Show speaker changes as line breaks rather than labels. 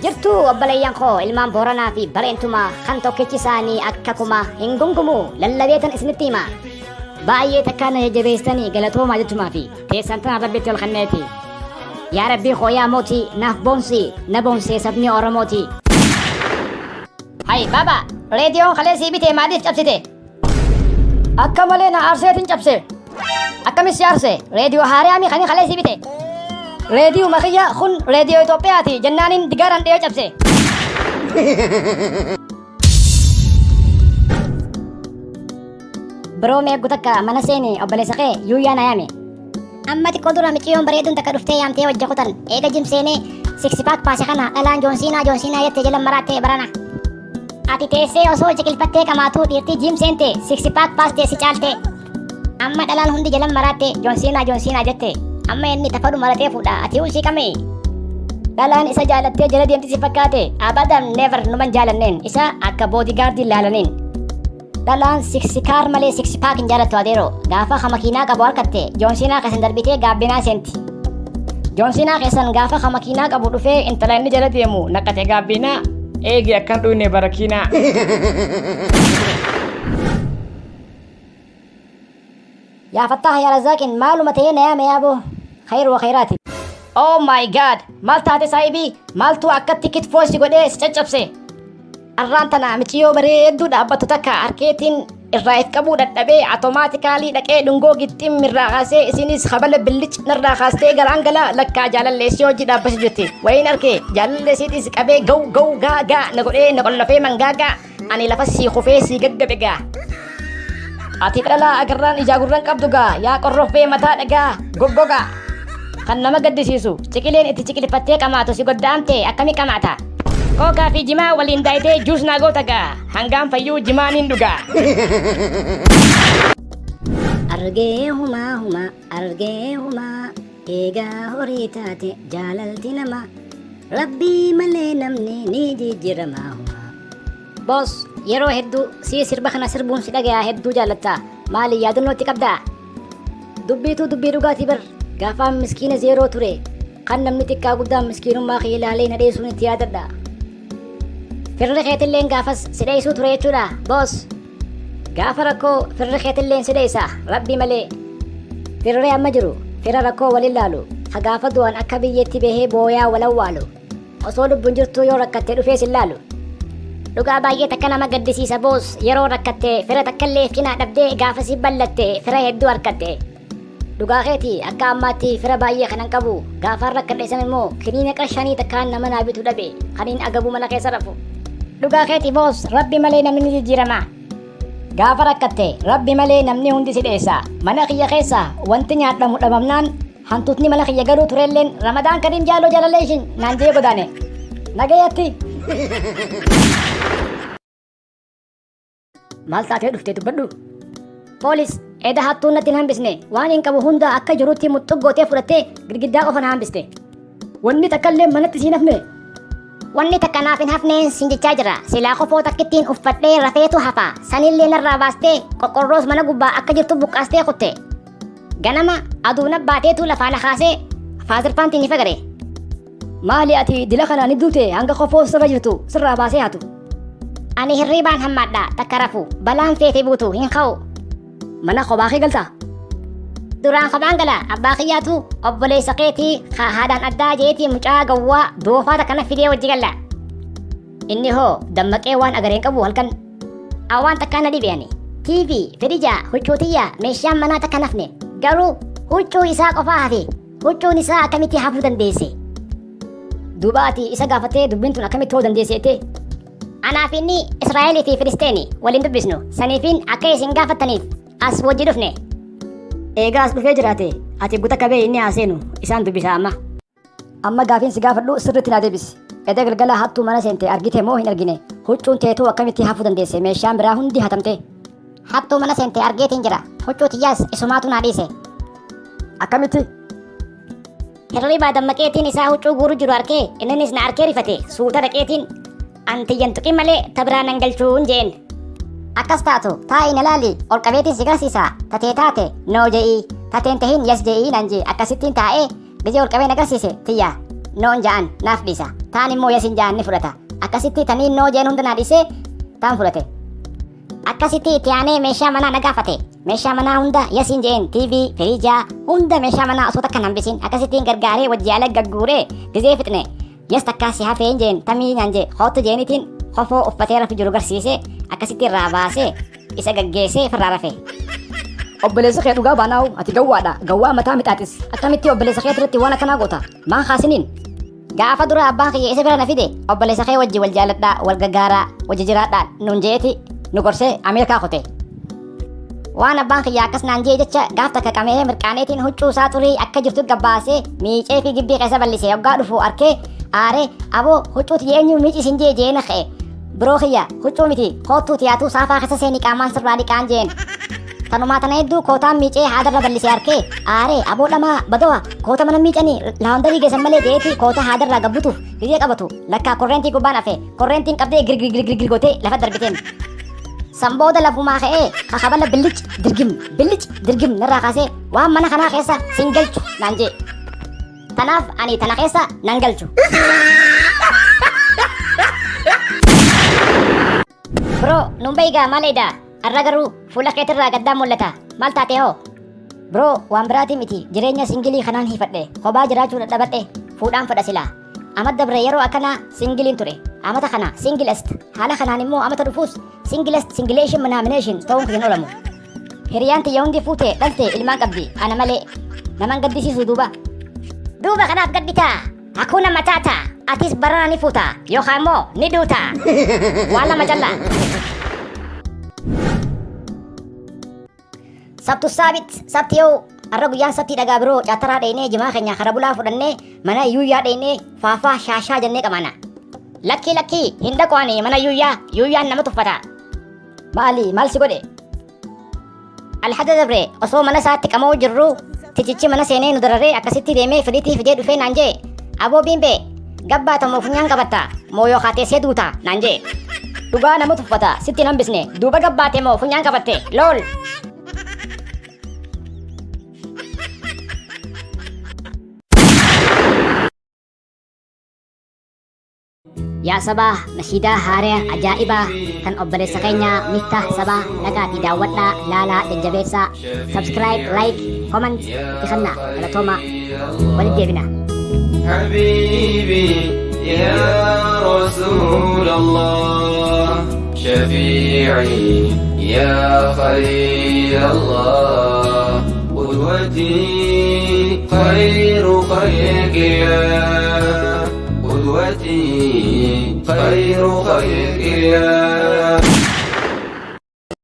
Jirtuu obboleeyyan koo ilmaan Booranaa fi Bareentumaa kan tokkichi isaanii akka kumaa hin gungumu lallabeetan isinitti hima. Baay'ee takkaa na jajjabeessitanii galatoomaa jechumaa fi teessan tana rabbitti ol kenneeti. Yaa Rabbii koo yaa mootii naaf boonsi na boonsee sabni Oromooti. Hay baba reediyoon kalee sii bitee maaliif cabsite? Akka malee na aarseetiin cabse. Akkamis si aarse? Reediyoo haariyaamii kan kalee sii bite. Reediyoo makiyya kun reediyoo Itoophiyaati jennaaniin digaaraan dhiyoo cabse. Biroo meeggu takka mana seeni obboleessa kee yuuyyaa na yaame. Amma xiqqoo dura miciyyoon bareeduun takka dhuftee yaamtee wajja kutan eega jim seenee siksi paak paase kana dhalaan joonsiinaa joonsiinaa jette jala maraattee barana. Ati teessee osoo ciqilfattee qamaatuu dhiirtii jim seente siksi paak paastee si caalte. Amma dhalaan hundi jala maraatte joonsiinaa joonsiinaa jette. Amma inni tafadhu maratee fuudha ati usii qamee. Dhalaan isa jaalattee jala deemti si fakkaate abadan never numan jaalanneen isa akka boodigaardii laalaniin. Dhalaan siksi kaar malee siksi paak hin jaalattu adeeroo. Gaafa ka makiinaa qabu harkatte joonsiinaa keessan darbitee gaabbinaa seenti. Joonsiinaa keessan gaafa ka makiinaa qabu dhufee intala inni jala deemu naqate gaabbinaa.
Eegi akkan dhuyne barakiinaa.
Yaa Fattaah yaa Razzaaqin maaluma ta'ee na yaame yaaboo khayr wa khayraati. Oh my god maal taate saahibii maaltu akkatti kitfoo si godhee si caccabse. Arraan tana miciyyoo bareedduu dhaabbattu takka harkeetiin irraa if qabuu dadhabee automaatikaalii dhaqee dhungoo gixxim irraa kaasee isinis kabala billic narraa kaastee garaan gala lakkaa jaalallee si hojii dhaabbachuu jirti. Wayiin arkee jaalallee siitis qabee gaw gaw gaa gaa na godhee na qollofee mangaagaa ani lafa sii kufee sii gaggabe gaa. Ati dhalaa agarraan ijaa gurran qabdu gaa yaa qorroffee mataa dhagaa goggogaa. Kan nama gaddisiisu ciqileen itti ciqilfattee qamaatu si godda'amte akkami qamaata. Kookaa fi jimaa waliin daayitee juus naa goota gaa hangaan fayyuu jimaa niin dhugaa. Argee humaa humaa argee humaa eegaa horii taate jaalalti namaa rabbii malee namni ni jijjiiramaa humaa. Boss yeroo hedduu sii sirba kana sirbuun si dhagayaa hedduu jaallatta maali yaadannoo itti qabdaa? Dubbiituu dubbii dhugaatii bar gaafaan miskiina zeeroo ture kan namni xiqqaa guddaan miskiinummaa kee ilaalee na dheessuun itti yaadadha. Firri keetilleen gaafas si dheessuu ture jechuudha boss. Gaafa rakkoo firri keetilleen si dheessa rabbi malee. Firri amma jiru fira rakkoo wal ilaalu ka gaafa du'an akka biyyeetti bahee booyaa wal awwaalu. Osoo lubbuun jirtuu yoo rakkatte dhufee sin laalu. Dhugaa baay'ee takka nama gaddisiisa boos yeroo rakkatte fira takkallee cinaa dhabdee gaafa si ballatte fira hedduu harkatte. Dhugaa keeti akka ammaatti fira baay'ee kanan qabu gaafaan rakkadhe san immoo kiniina qarshanii takkaan nama naa bitu dhabe kaniin agabuu mana keessa rafu. Dhugaa keeti boos rabbi malee namni ni jijjiirama. Gaafa rakkatte rabbi malee namni hundi si dheessa. Mana kiyya keessa wanti nyaadhamu dhabamnaan hantuutni mana kiyya galuu turelleen Ramadaan Kariim jaaloo jaalallee ishin naan jee godaane. Nagayatti. Maal taatee dhuftee dubbadhu? Poolis eda hattuun natti hin hambisne waan hin qabu hunda akka jirutti muxxuq gootee fudhattee girgiddaa qofa na hambiste. Wanni takka illee manatti siin hafne. Wanni takka naaf hin hafneen siin jechaa jira. Silaa kofoo takkittiin uffadhee rafeetu hafa. Sanillee narraa baastee qoqqorroos mana gubbaa akka jirtu buqqaastee kutte. Ganama aduu na baateetu lafaa na kaasee faazir paantiin ni fagare. Maali ati dila kanaa ni duute hanga kofoo sirra jirtu sirraa baasee hatu. Ani hirriibaan hammaadha takka rafu balaan feete buutu hin ka'u. Mana kophaa kee galtaa? Duraan kophaan gala abbaa kiyyaatu obboleessa keetii haa haadhaan addaa jeetii mucaa gawwaa doofaa takka na fidee wajji galla. Inni hoo dammaqee waan agareen qabu halkan. Awwaan takkaa na dhibe ani. TV, firija, huccuu tiyya, meeshaan manaa takka nafne. Garuu huccuu isaa qofaa hafe. Huccuun isaa akkamitti hafuu dandeesse? Duuba ati isa gaafattee dubbiin tun akkamitti hoo dandeesse jettee? Anaa fi inni Israa'elii fi Filisteeni waliin dubbisnu. Saniifiin akka isin gaafattaniif as wajji dhufne. Eegaa as dhufee jiraate ati guta kabee inni haa seenu isaan dubbisaa amma. Amma gaafiin si gaafadhu sirriitti naa deebisi. Eda galgala hattuu mana seente argite moo hin argine? Huccuun teetuu akkamitti hafuu dandeesse? Meeshaan biraa hundi hatamtee. Hattuu mana seente argeetiin jira. Huccuu tiyyaas isumaatu naa dhiise. Akkamitti? Hirribaa dammaqeetiin isaa huccuu guuru jiru arkee inninis na arkee rifate suuta dhaqeetiin an tiyyan tuqin malee ta biraa nan galchuun jeen. Akkas taatu taa'i na laali ol qabeetiin si garsiisa tatee taate no je'ii tateen tahin yes je'ii nan jee akkasittiin taa'ee gizee ol qabee na garsiise tiyya Noon ja'an naaf dhiisa. Taan immoo yesin ja'an ni fudhata. Akkasitti taniin noo jeen hunda naa dhiisee taan fudhate. Akkasitti itti aanee meeshaa manaa na gaafate. Meeshaa manaa hunda yesiin je'een TV, firiijaa hunda meeshaa manaa osoo takka hin hambisin akkasittiin gargaaree wajji ala gagguuree gizee fixne. Yes takkaa si hafeen jeen tamii naan jee hoottu jeenitiin kofoo uffatee rafu jiru garsiisee akkasitti irraa baasee isa gaggeessee firraa rafe.
Obboleessa kee dhugaa baanaa'u ati gawwaadha. Gawwaa mataa mixaaxis.
Akkamitti obboleessa kee duratti waan akkanaa goota? Maan kaasiniin? Gaafa dura abbaan kiyya isa bira na fide obboleessa kee wajji wal jaaladhaa wal gargaaraa wajji jiraadhaa nuun jeeti nu gorsee Ameerikaa kute. Waan abbaan kiyya akkas naan jee jecha gaaf takka qamee mirqaaneetiin huccuu isaa xurii akka jirtu gabbaasee miicee fi gibbii keessa bal'isee hoggaa dhufu arkee aaree aboo huccuu tiyya eenyu miici sin jee jee na ka'e. Biroo kiyya huccuu miti koottuu tiyaatuu saafaa keessa seeni qaamaan sirraa dhiqaan jeen. Tanumaa tana hedduu kootaan miicee haadarra bal'isee arkee aaree aboo dhamaa badowa koota mana miicanii laawundarii geessan malee jeeti koota haadarraa gabbutuuf gizee qabatu lakkaa korreentii gubbaan hafe korreentiin qabdee girgirgirgir gootee lafa darbiteen. San booda lafumaa ka'ee kakabala billic dirgim billic dirgim narraa kaasee waan mana kanaa keessa sin galchu naan jee. Tanaaf ani tana keessa nan galchu. Bro, nun beeygaa maal eedaa? Arra garuu fuula keetirraa gaddaa mul'ata. Maal taatee hoo? Bro, waan biraatii miti jireenya singilii kanaan hiifadhe. Kophaa jiraachuu dadhabadhe fuudhaan fedha silaa. Amata dabre yeroo akkanaa singiliin ture. Amata kana singilest. Haala kanaan immoo amata dhufuus singilest singileeshin manaamination ta'uun hin oolamu. Hiriyaan tiyya hundi fuute dhalte ilmaan qabdi ana malee. Naman gaddisiisu duuba. Duuba kanaaf gadditaa. Hakuna matata. Atis barana ni fuuta yookaan immoo ni duuta. Waan lama callaa. Sabtu saabit sabti yoo har'a guyyaan sabtii dhagaa biroo caataraa dheynee jimaa keenya kara bulaa fudhannee mana yuuyyaa dheynee faafaa shaashaa jennee qabana. Lakkii lakkii hin dhaqu ani mana yuuyyaa yuuyyaan nama tuffata.
Maali maal si godhe?
Alhada dabre osoo mana isaatti qamoo jirru tichichi mana seenee nu dararee akkasitti deemee filiitii fidee dhufee naan jee aboo biimbee gabbaata moo funyaan qabatta moo yookaa teessee duuta naan jee. Dhugaa nama tuffata sitti hin hambisne duuba gabbaate moo funyaan qabatte lool. Yaa sabaa nashiidaa haaraa ajaa'ibaa kan obboleessa keenya Miftah Sabaa dhaqaatii daawwadhaa laalaa jajjabeessaa subscribe like comment itti kennaa galatoomaa walitti deebina.
حبيبي يا رسول الله شفيعي يا خليل الله قدوتي خير خلق الله قدوتي خير خلق الله.